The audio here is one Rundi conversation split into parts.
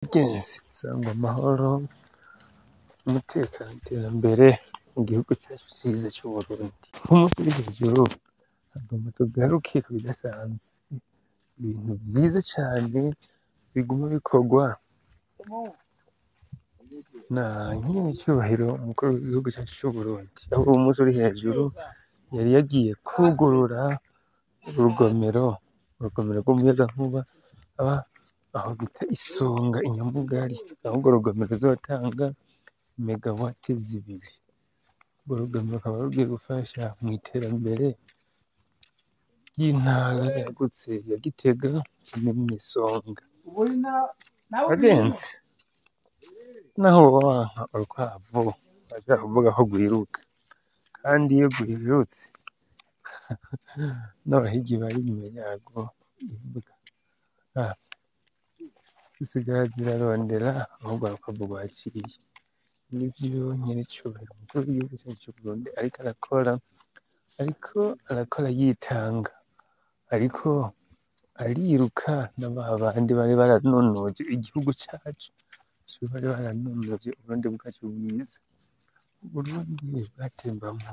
Bagenzi sangwa amahoro, umutekano, iterambere mu gihugu cyacu cyiza cy'Uburundi. Umunsi uri hejuru hagomba tugaruke ku bidasanzwe, ibintu vyiza cane biguma bikorwa na nyenicubahiro umukuru w'igihugu cyacu c'Uburundi. Aho uwo munsi uri hejuru yari yagiye kwugurura urugomero, urugomero rw'umuyagankuba aba aho bita Isonga i Nyamugari, aho urwo rugomero ruzotanga megawate 2. Urwo rugomero rukaba rugiye gufasha mw'iterambere ry'intara yagutse ya Gitega no mw'Isonga. Bagenzi, naho woba wanka urukwavu barashobora kuvuga ko rwiruka, kandi iyo rwirutse n'abahigi bari inyuma yarwo imbwa zisigara zirarondera aho rwa rukwavu rwaciye. Nivyo nyenicubahiro umukuru w'igihugu cacu c'Uburundi ariko arakora, ariko arakora yitanga, ariko ariruka na babandi bari baranonnoje igihugu cacu, bari baranonnoje Uburundi bwacu bwiza. Uburundi bwatembamwo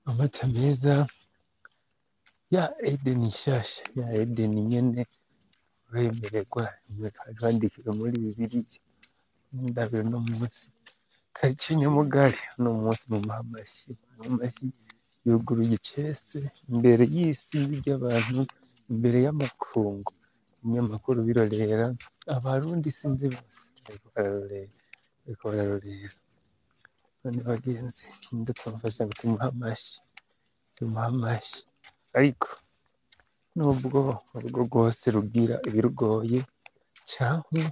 amata meza, ya Edeni nshasha, ya Edeni nyene bemererwa twandikiwe muri Bibiliya. Ndabira uno munsi karitsiye Nyamugari, uno munsi mumuhe amashi, mumuhe amashi yuguruye icese imbere y'isinzi ry'abantu, imbere y'amakungu, ibinyamakuru birorera, abarundi isinzi bose bariko bararorera, bariko bararorera. None bagenzi ninde twofasha ngo tumuhe amashi, tumuhe amashi? Ariko nubwo urugo rwose rugira ibirugoye canke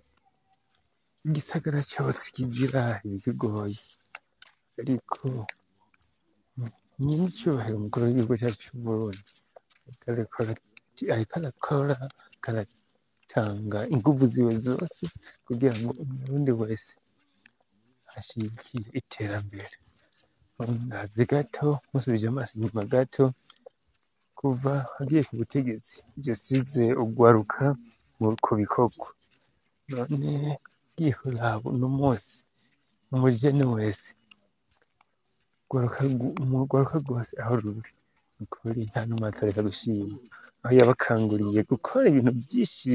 igisagara cose kigira ibikigoye, ariko nyenicubahiro umukuru w'igihugu cacu c'Uburundi ariko arakora, ariko aratanga inguvu ziwe zose kugira ngo umurundi wese ashigikire iterambere. Ndazi gato, musubije amaso inyuma gato, kuva agiye ku butegetsi yasize urwaruka ku bikorwa. None ugiye kuraba uno munsi umujene wese, urwaruka rwose aho ruri, nukuri nta numwe atareka gushima, aho yabakanguriye gukora ibintu vyinshi,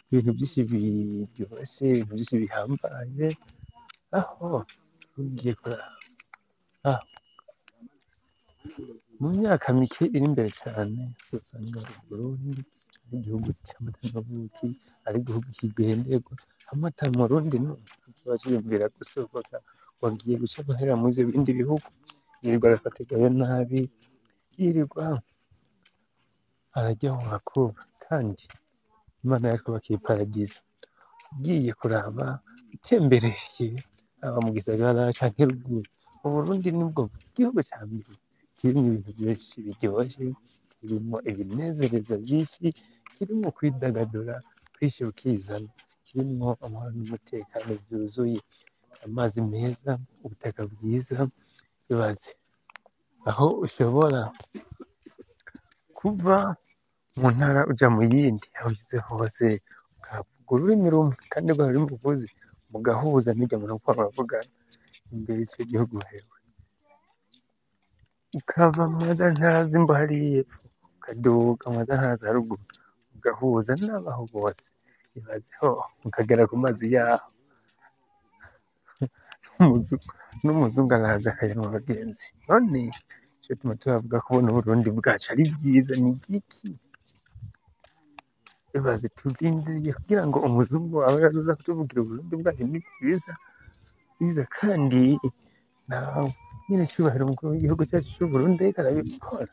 ibintu vyinshi biryoshe, ibintu vyinshi bihambaye, aho ugiye kuraba mu myaka mike iri imbere cane uzosanga Uburundi ari igihugu c'amata n'ubuki, ari igihugu kigenderwa, hamwe ata murundi n'umwe azoba aciyumvira gusohoka ngo agiye guca amahera muri ivyo bindi bihugu, yirirwa arafatirwayo nabi, yirirwa ararya wakuba, kandi Imana yaratwubakiye iparadizo. Ugiye kuraba utembereye haba mu gisagara canke ruguru, Uburundi nibwo gihugu ca mbere kirimwo ibintu vyinshi biryoshe, kirimwo ibinezereza vyinshi, kirimwo kwidagadura, kwishira ukizana, kirimwo amahoro n'umutekano vyuzuye, amazi meza, ubutaka bwiza, ibaze aho ushobora kuva mu ntara uja mu yindi, aho ushitse hose ukavuga ururimi rumwe, kandi rwa rurimi uvuze mugahuza n'urya muntu muriko muravugana imbere y'ico gihugu hewe. Ukava mwa za ntara z'imbo hariya epfo, ukaduga mwa za ntara za ruguru, ugahuza n'abaho bose, ibaze hoho mukagera ku mazi yaho, n'umuzungu araza akayanywa abagenzi. None ico gituma tubavuga ko buno Burundi bwacu ari bwiza ni igiki? Ibaze turindiriye kugira ngo umuzungu abe azoza kutuvugira Uburundi bwacu ni bwiza, bwiza kandi nawe nyenicubahiro umukuru w'igihugu cacu c'Uburundi ariko arabikora.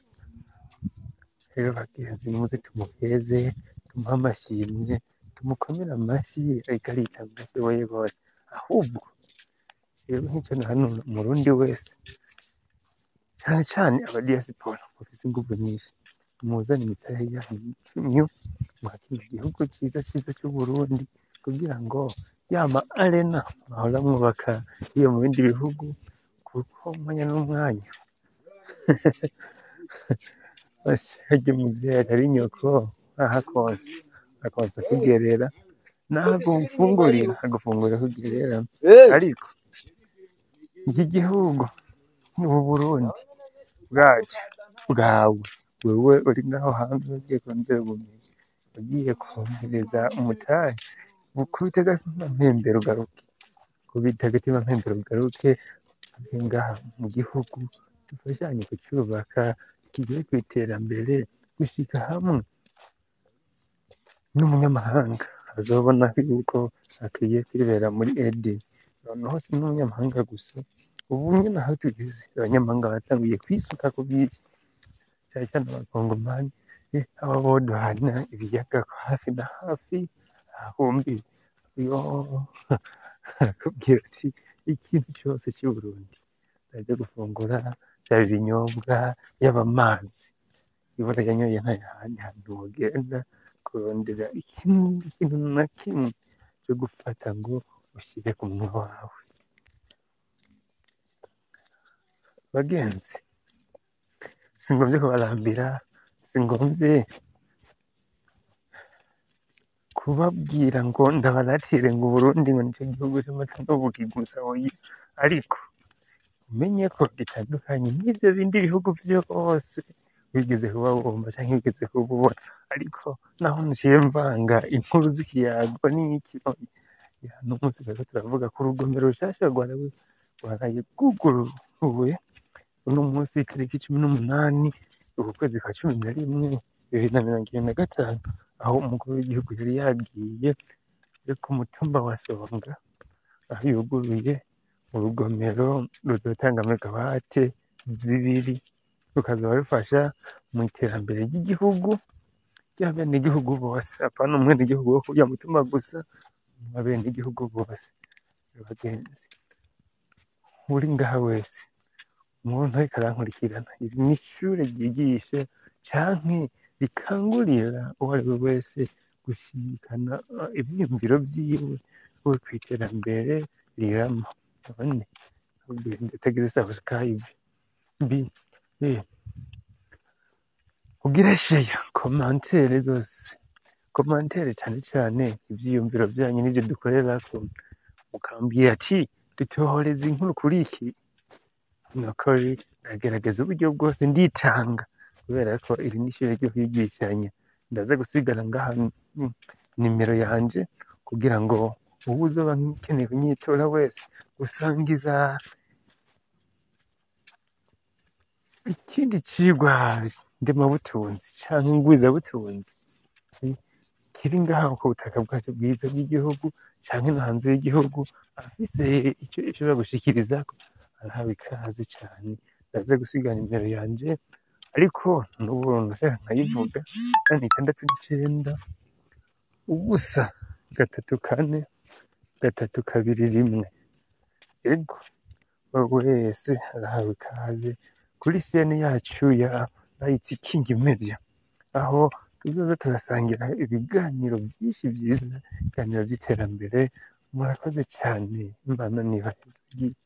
Rero bagenzi nimuze tumukeze, tumuhe amashimwe, tumukomere amashi, ariko aritanga uko ashoboye kose. Ahubwo jewe nkico nohanura umurundi wese, cane cane aba diaspora mufise inguvu nyinshi, muzane imitahe yanyu mwa kino gihugu ciza ciza c'Uburundi, kugira ngo ya ma arena mwahora mwubaka iyo mu bindi bihugu, kuko umwanya n'umwanya harya umuvyeyi atari nyoko aho akonsa, akonsa akugerera. Naho agufungurira kugerera, ariko iki gihugu n'ubu Burundi bwacu bwawe, wewe uri ngaho hanze ugiye kurondera ubumenyi, ugiye kongereza umutahe, ukubite agatima mpembero ugaruke, kubita agatima mpembero ugaruke ngaha mu gihugu, dufashanye kucubaka kigere kw'iterambere, gushika hamwe n'umunyamahanga azobona yuko akwiye kwibera muri Edeni. Noneho si n'umunyamahanga gusa, ubu nyene aho tugeze abanyamahanga batanguye kwisuka ku bwinshi, cane cane abakongomani, aba boduhana ibiyaga hafi na hafi, ahumbi yo arakubwira ati ikintu cose c'Uburundi, vyaba gufungura, vyaba ibinyobwa, yaba amazi, ibura yanyoye ntahandi hantu wogenda kurondera ikintu na kimwe co gufata ngo ushire ku munwa wawe. Bagenzi, singomvye kubarambira, singomvye kubabwira ngo ndabaratire ngo Uburundi ngo nico gihugu c'amata n'ubuki gusa, oya, ariko umenye ko gitandukanye n'ivyo bindi bihugu vyose wigeze kuba wumva canke wigeze kuba ubona. Ariko naho nciye mvanga inkuru z'ikiyago n'iki, oya, n'umunsi turiko turavuga ku rugomero rushasha rwaraye rwuguruwe uno munsi itariki 18 uku kwezi kwa 11 2025, aho umukuru w'igihugu yari yagiye ku mutumba wa Songa, aho yuguruye urugomero ruzotanga megawate 2, rukazoba rufasha mu iterambere ry'igihugu ry'abenegihugu bose, apana umwenegihugu wo kurya mutumba gusa, abenegihugu bose. Bagenzi, uri ngaha wese, umuntu ariko arankurikirana, iri n'ishure ryigisha canke rikangurira uwariwe wese gushikana ivyiyumviro vyiwe kw'iterambere rirama. None utagize subscribe, ugire share, commentaire zose, commentaire cane cane ivyiyumviro vyanyu nivyo dukorerako, mukambwira ati dutohoreze inkuru kuri iki, nukuri ndagerageza uburyo bwose nditanga, kubera ko iri n'ishure ryo kwigishanya. Ndaza gusigara ngaha nimero yanje kugira ngo uwuzoba akeneye kunyitura wese gusangiza ikindi cigwa ndemabutunzi canke ngwizabutunzi kiri ngaha ku butaka bwacu bwiza bw'igihugu canke no hanze y'igihugu, afise ico ashobora gushikirizako arahawe ikaze cane. Ndaza gusiga nimero yanje, ariko n'ubu nashaka nkayivuga, ni 69 0 3 4 3 2 1. Ego, wese arahawe ikaze kuri shene yacu ya Light King Media, aho tuzoza turasangira ibiganiro vyinshi vyiza, ibiganiro vy'iterambere. Murakoze cane, Imana nibahezagire.